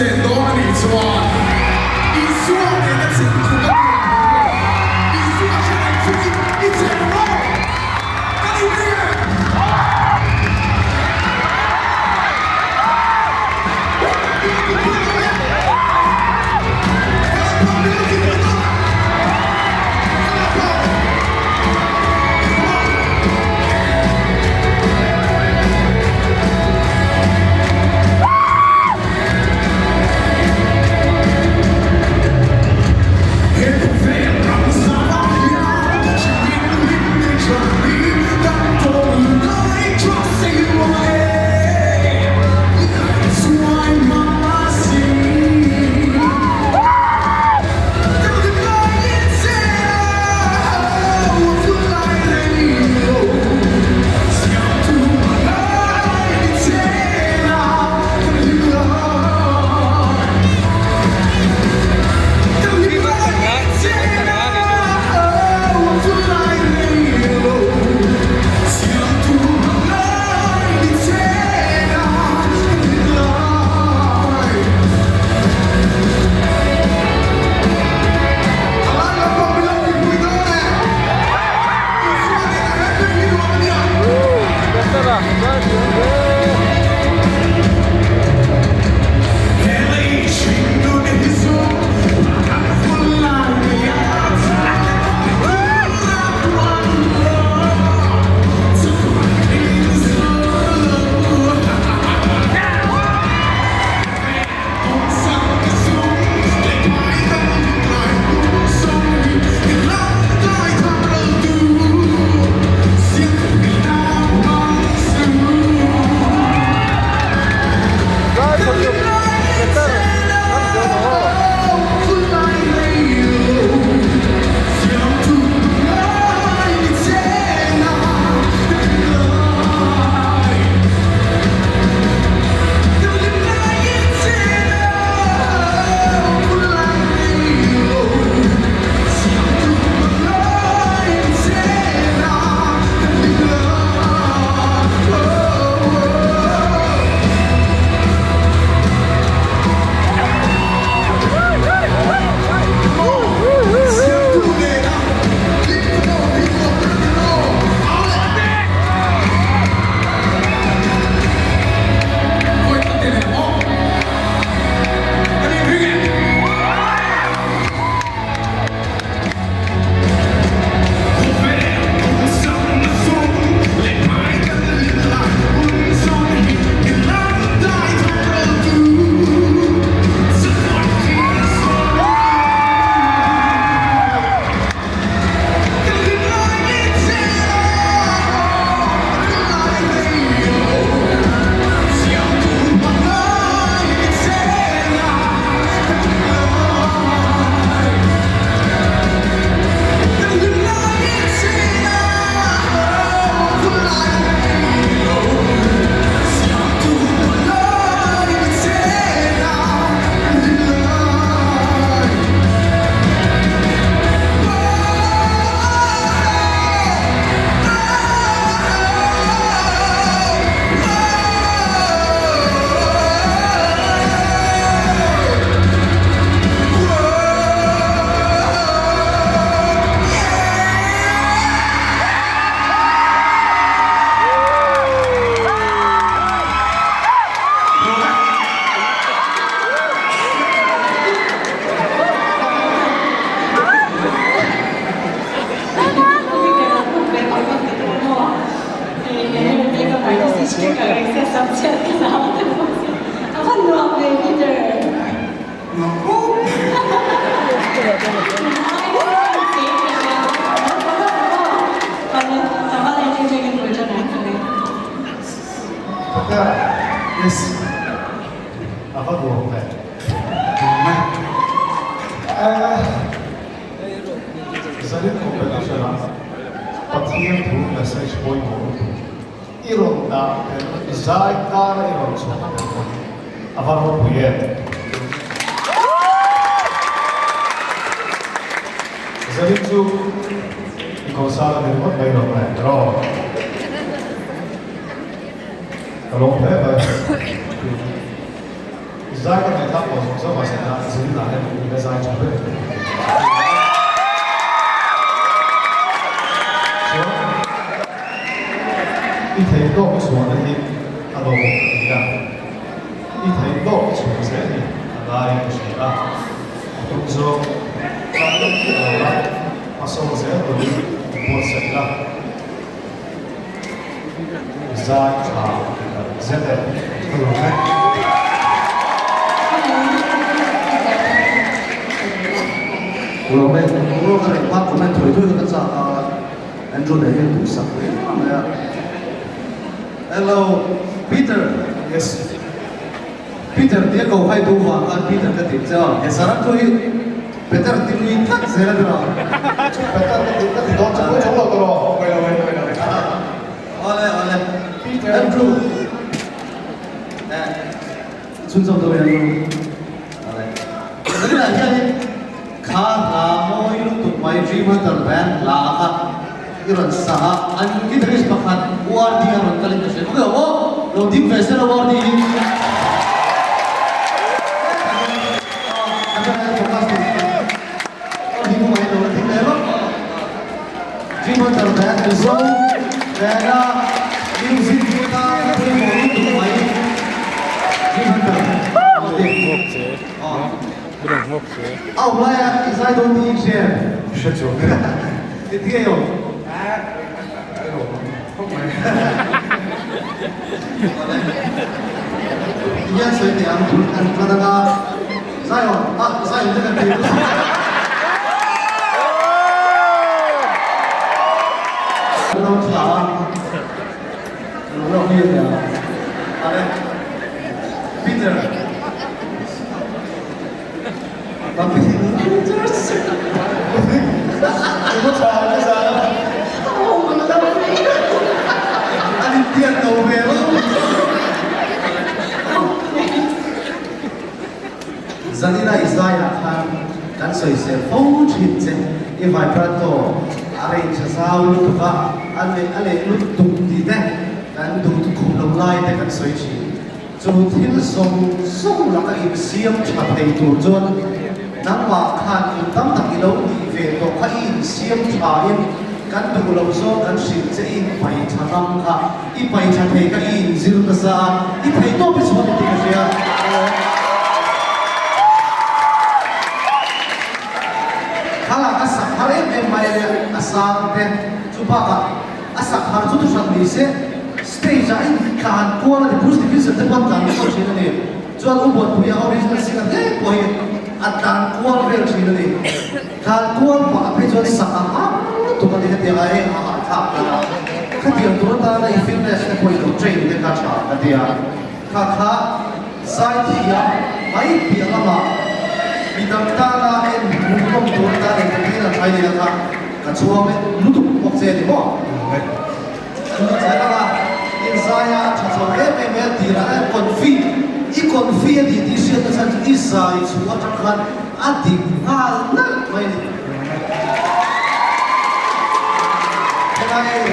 chen dawn a nih chuan Isua nena chen chu ka ti ang lo maw? Isua hre reng chungin i chen ang maw? Kan inring em? Zanin competition ah Pathian thu message pawimawh lutuk i rawn dah tel, i zai kar a i rawn chhuah tel pawh hi a va ropui em? Zanin chu i kawsal a ni ringawt mai lo mai tiraw? Ka lawm hle mai. I zai ka ngaihthlak tawh zawng zawng ah sena zin ah hian i la zai tha ber em Chuan i theih tawk chhuahna hi a lo awm ka ti a, i theih tawk chhuah zel hi a ngai ka hria a, a tum zawng kal lek hi a lo la hmasawn zel turin i buatsaih la. Zai tha zet e. Ka lawm e. Ka lawm e. Ru ka reng hma comment thawi thawi ka chak a, Andrew nen hian duhsak hle mai a. Hello Peter. Yes. Peter tia ko hai duh vang khan Peter ka tih che a. Yes. Saran thu hi Peter ti lui tlat zel a nia. Peter ka tih ka ti dawn che pawh chawng lo tawh rawh. Pawi lo e, pawi lo e. Awle awle. Peter. Andrew. Eh. Chhun chawm deuh e Andrew. Awle. Zanina hianin kha hla mawi lutuk mai Dream Hunter Band hla kha i rawn sa a, an guitarist pakhat URD a rawn kalin ka hria. Khaw aw lo ding ve se lo URD hi. Dream Hunter Band Mizo Band-a music tan pawimawh lutuk mai Dream Hunter A awm laia i zai dawn tih i hria em? Hre chuang e. I ti ngei awm? Tihian sawi teh ang, kan hma danga Zion, ah Zion te kan ti. Kan lo thla a, kan lo lawk hi a nia. Ale, Peter. An intiat lo ve lo. Zanina i zaiah khan kan sawisel fo thin che. I vibrato a rei tha zau lutuk a, a leh a leh lutuk tih te kan duh khum lo lai te kan sawi thin. Chu thil zawng zawng laka insiam tha thei tur chuan nangmah khan in tam tak i lo tih ve tawh kha i insiam thain kan duh loh zawng kan hrilh che i inpai tha ngam kha i pai tha thei kha i inzir nasa a, i thei tawp i chhuak tih ka hria. Khala ka sak har em em mai a nia, a sang te chu bakah A sak har chu thuhran ni se, stage ah in tlan kual a ni, Bruce Dickinson te pawh an tlan kual thin a ni. Chuan U Buanpuia original singer hle pawh hi a tlan kual vel thin a ni. Tlan kual pah a phei chuan sak a har lutuk a ni hetiang a hei a hahthlak tan a, khatiang tur atana i fitness te pawh i lo train te kha tha ka ti a. Kha kha zaithiam mai piah lamah midang tana en hmuhnawm tur atana entertainer thlai nei la kha ka chhuang e lutuk bawk che a ni maw? An ni zel ang a, inzaia a tha chho em em e a tirah hian confi, i confi a nih tih hriatna chhan chu i zai chhuah atang khan a dik nghal nalh mai a ni. Helai.